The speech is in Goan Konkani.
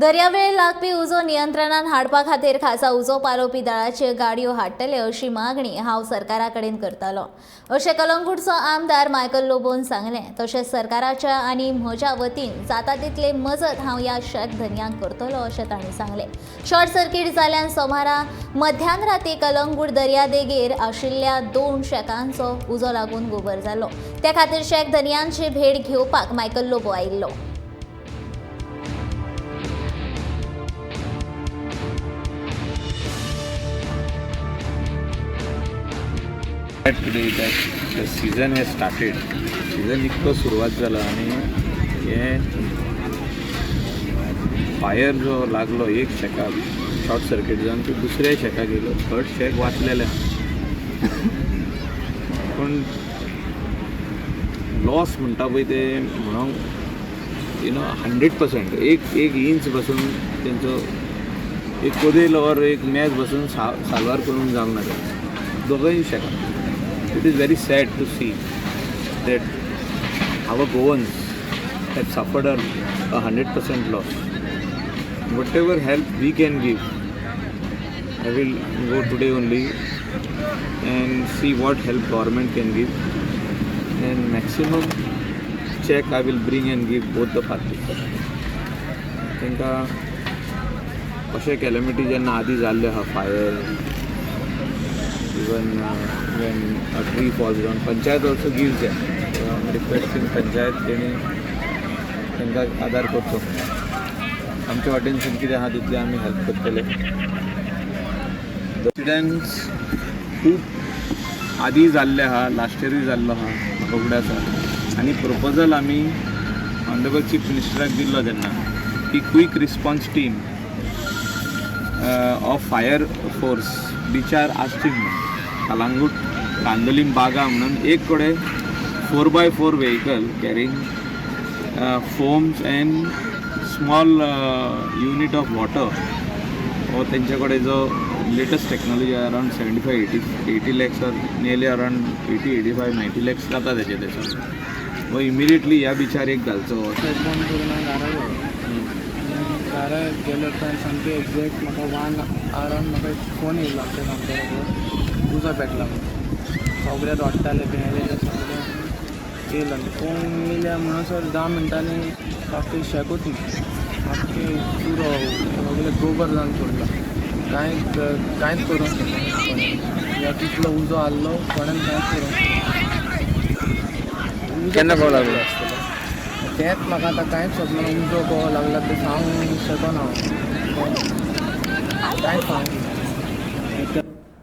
दर्यावेळेर लागपी उजो नियंत्रणात हाडपा खातीर खासा उजो पालोवपी दळाच्यो गाडयो हाडटले अशी मागणी हांव सरकारा कडेन करतालो अशें कलंगूटचो आमदार मायकल लोबोन सांगलें. तशेंच सरकाराच्या आनी म्हज्या वतीन जाता तितले मजत हांव ह्या शॅक धनयांक करतलो अशें तांणी सांगलें. शॉर्ट सर्कीट जाल्यान सोमारा मध्यान राती कलंगूट दर्यादेगेर आशिल्ल्या 2 शॅकांचो उजो लागून गोबर जालो. त्या खातीर शॅक धनयांची भेट घेवपाक मायकल लोबो आयिल्लो. Today that the season has started. Season इतको सुरवात जाला आनी हें फायर जो लागलो एक शॅकाक शॉर्ट सर्कीट जावन तो दुसऱ्या शॅकाक येयलो, थर्ड शॅक वाचलेलें. पूण लॉस म्हणटा पळय ते म्हणूंक 100% एक एक इंच बसून तेंचो एक कोदेल ऑर एक मॅच बसून साल्वार करूंक जावंक ना तें दोगूय शॅकां. It is very sad to see that our Goans have suffered a 100% loss. Whatever help we can give, I will go today only and see what help government can give, and maximum check I will bring and give both the parties. तांकां अशें कॅलमिटी जेन्ना आदी जाल्ल्यो आहा, fire, even when a tree falls down, panchayat also gives them. So I'm requesting panchayat तेणी तांकां आदार करचो. आमच्या वाटेनसून कितें आहा तितलें आमी हेल्प करतले. इन्सिडंट्स खूब आदी जाल्ले आहा, लास्ट इयरूय जाल्लो आहा म्हाका उगडास आसा. आनी प्रपोजल आमी ऑनरेबल चीफ मिनिस्टराक दिल्लो तेन्ना की quick response team of fire force बिचार आसची म्हणून. कलांगूट कांदोलीम बागा म्हणून एक कडेन 4x4 vehicle carrying foams and small unit of water हो तेंचे कडेन जो latest technology around 75 80 lakhs or nearly around 80 85 90 lakhs जाता तेचे ते सगळे. हो इमिडिएटली ह्या बिचार एक घालचो. बंद करून हांव घरा गेलो. घरा गेलो उपरांत सामकें एग्जॅक्ट म्हाका 1 आवरान म्हाका एक फोन येयलो आमच्या कामदाराचो, उजो पेटला म्हणून. सगळे रडटाले भियेलेले सगळे येयलो आनी फोन येयल्या म्हणसर 10 मिनटांनी सामकें शेकूच ना, सामकें पुरो सगळें गोबर जावन पडला. कांयच करूंक शकना कोणें. ह्या तितलो उजो आहलो कोणें कांयच करूंक शकना. केन्ना कळोंक लागलो? तेंच म्हाका आतां कांयच सोदना. उजो कसो लागला तें सांगूंक शकना हांव, कांयच सांगूंक.